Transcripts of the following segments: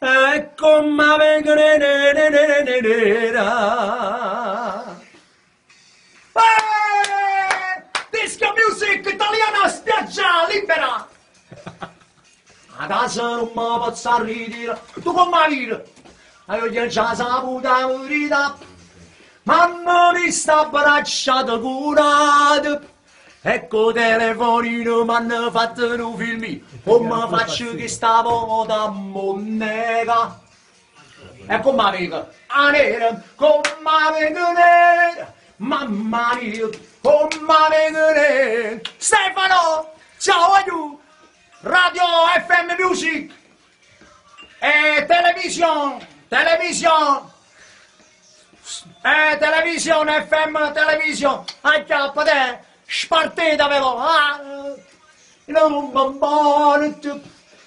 E comme 'a veco nera. Eh! Disco music italiana spiaggia libera! 'A casa nun me pozzo arritira'. Tu comm' 'a vire? Aggio già saputo 'a verità. M'hanno visto abbracciato cu n'ato e cu 'o telefonino m'hanno fatto nu filmino. Comme faccio chesta vota a m' 'o nega'? E comm' 'a veco? A nera, comm' 'a veco nera, mamma mia, comm' 'a veco nera. Stefano! Ciao guagliù! Radio FM Music e Television, Television, e Television FM Television, acchiappate, spartetevelo, ah, non m'importa,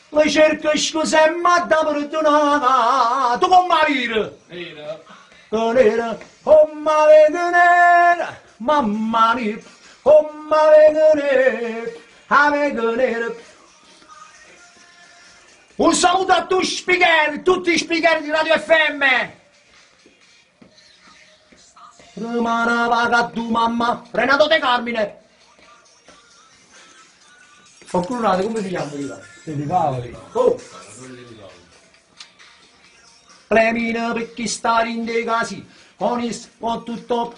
le cerco scusa e m'adda perdonà, tu comm' 'a vire? Nera. Nera, comm' 'a veco nera, mamma mia, comm' 'a veco nera, 'a veco nera. Un saluto a tutti speaker, tutti i speaker di Radio FM. Rimane vaga tu mamma, Renato De Carmine. Ho clonato, come si chiama quello? Di Paoli. Oh. Clemina per chi sta in dei casi, con il con tutto.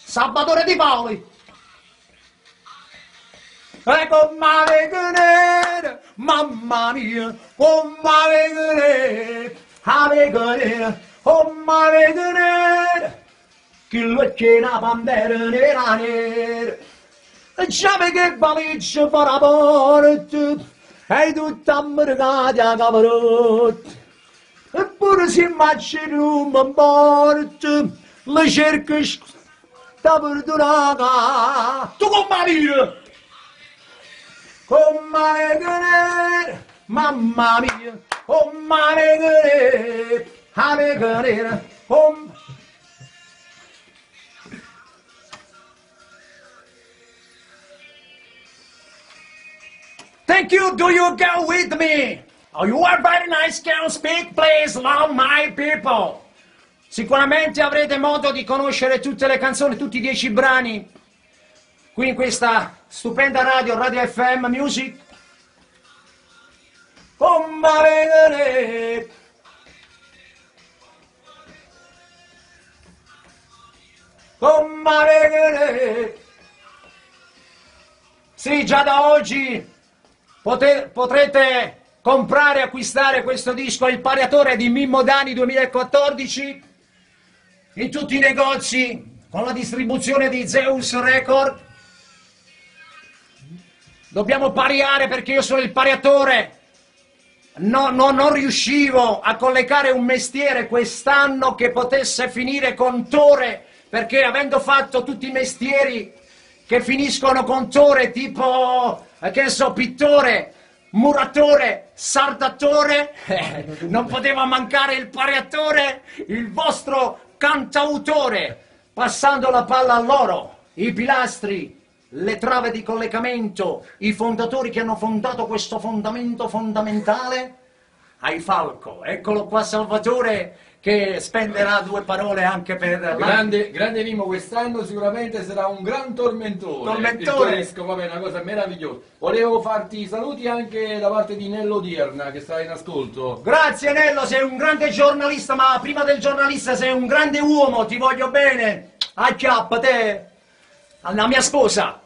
Salvatore Di Paoli. E comm' 'a veco nera, mamma mia, comm' 'a veco nera, 'a veco nera, comm' 'a veco nera, chill'uocchie 'e na pantera nera nera. Già veco 'e valigie fore 'a porta e tutt' 'ammericate 'a capa rotta. Eppure si m'accide nun me 'mporta, le cerco scusa. T'ha perdunata. Tu comm' 'a vire? Comm' 'a veco nera, mamma mia, comm' 'a veco nera, 'a veco nera, comm'. Thank you, do you go with me? Oh, you are very nice, can speak, please, love my people. Sicuramente avrete modo di conoscere tutte le canzoni, tutti i 10 brani qui in questa stupenda radio, Radio FM Music. Comm' 'a veco nera. Comm' 'a veco nera. Sì, già da oggi potrete comprare e acquistare questo disco Il Pariatore di Mimmo Dani 2014 in tutti i negozi con la distribuzione di Zeus Record. Dobbiamo pariare perché io sono il pariatore. No, no, non riuscivo a collegare un mestiere quest'anno che potesse finire con Tore, perché avendo fatto tutti i mestieri che finiscono con Tore, tipo, che so, pittore, muratore, sardatore, non poteva mancare il pariatore, il vostro cantautore, passando la palla a loro, i pilastri, le trave di collegamento, i fondatori che hanno fondato questo fondamento fondamentale, ai Falco. Eccolo qua Salvatore che spenderà due parole anche per la... Grande, grande Mimmo, quest'anno sicuramente sarà un gran tormentone. Tormentone. Il tuo disco, vabbè, una cosa meravigliosa. Volevo farti i saluti anche da parte di Nello Dierna che sta in ascolto. Grazie Nello, sei un grande giornalista, ma prima del giornalista sei un grande uomo, ti voglio bene. Acchiappa te, alla mia sposa.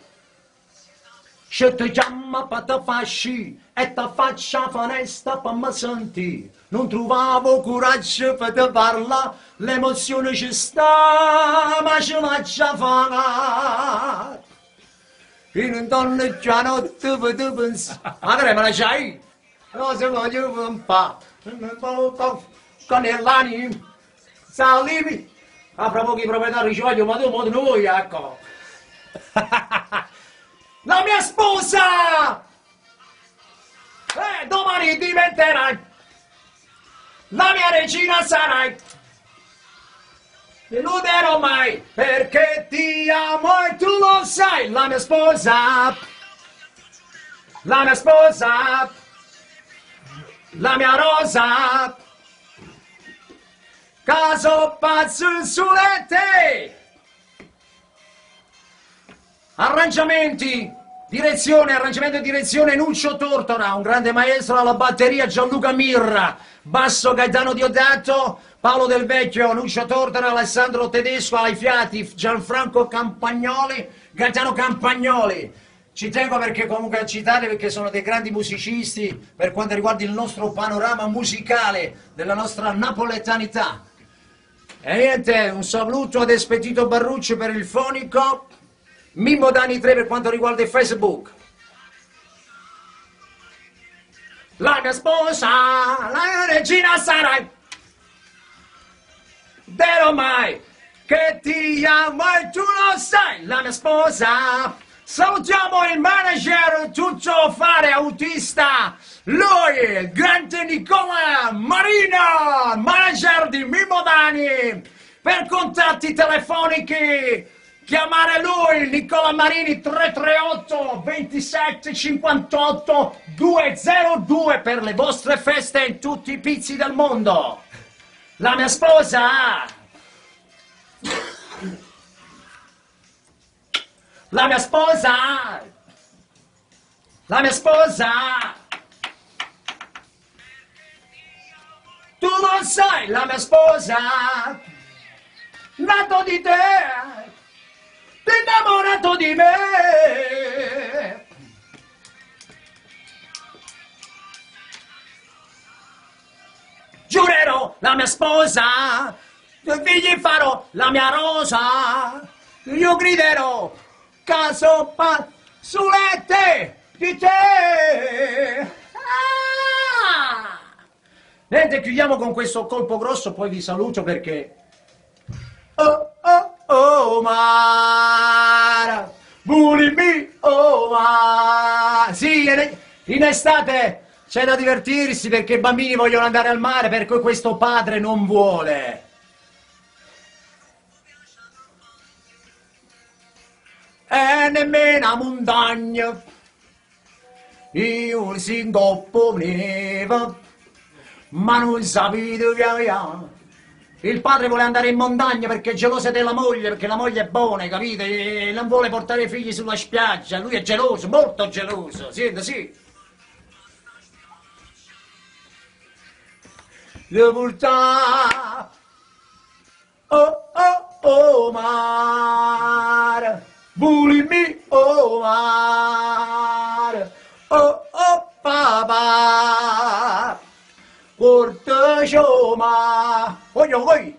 Se ti chiama pa te fa ascì e t'affaccia 'a fenesta pe me sentì. Nun truvavo 'o curaggio pe te parlà, l'emozione ce sta, ma ce l'aggia fa. Io nun torno cchiù 'a notte pe te pensà. Ma che me ne c'hai? Cosa voglio fa? Con l'anima, salimi. Ah, fra poco i proprietari ci voglio, ma tu mo te ne vuoi, ecco. La mia sposa! Domani diventerai la mia regina sarai. Deluderò mai perché ti amo e tu lo sai. La mia sposa, la mia sposa. La mia rosa, caso pazzo sulle te. Arrangiamenti, direzione, arrangiamento e direzione Nuccio Tortora, un grande maestro alla batteria Gianluca Mirra, basso Gaetano Diodato, Paolo Del Vecchio, Nuccio Tortora, Alessandro Tedesco ai fiati, Gianfranco Campagnoli, Gaetano Campagnoli. Ci tengo perché comunque a citare perché sono dei grandi musicisti per quanto riguarda il nostro panorama musicale della nostra napoletanità. E niente, un saluto ad Espedito Barrucci per il fonico, Mimmo Dani 3 per quanto riguarda il Facebook. La mia sposa, la mia regina sarai. Vero mai che ti amo e tu lo sai, la mia sposa. Salutiamo il manager tutto fare autista, lui, il grande Nicola Marina, manager di Mimmo Dani. Per contatti telefonici, chiamare lui, Nicola Marini, 338 27 58 202 per le vostre feste in tutti i pizzi del mondo. La mia sposa. La mia sposa. La mia sposa. Tu lo sai, la mia sposa. Nato di te. Innamorato di me. Giurerò la mia sposa, figli farò la mia rosa, io griderò caso pa sulle te di te. Ah! Niente, chiudiamo con questo colpo grosso, poi vi saluto perché oh oh oh mara, bulimi oh mara. Sì, in estate c'è da divertirsi perché i bambini vogliono andare al mare, per cui questo padre non vuole. E nemmeno a montagna io si ingoppo neve, ma non sapete via via. Il padre vuole andare in montagna perché è geloso della moglie, perché la moglie è buona, capite? E non vuole portare i figli sulla spiaggia, lui è geloso, molto geloso, senti, sì. Le portà, oh oh oh mare, bulimi oh mare, oh oh papà. Porta voglio voi.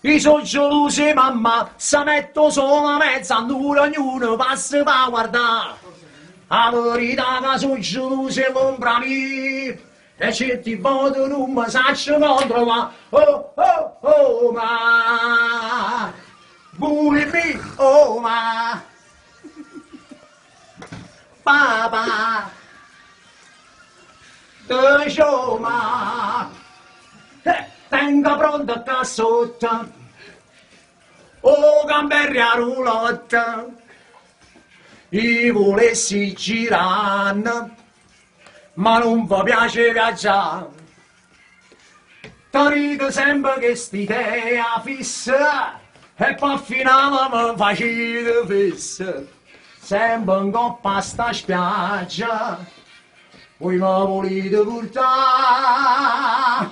Io sono geloso mamma, se metto solo a mezza, nulla ognuno passa a guardare. La verità che sono geloso e l'ombra mia, e certi volte non mi saccio controllare. Oh oh oh ma, bulimi oh ma, papà. Tengo pronto qua sotto, o gamberri a roulotte, io volessi girare, ma non vi piace viaggiare. Tenete sempre questa idea fissa, e poi finale mi facete fissa, sempre in coppa sta spiaggia. Voi mi volete portare?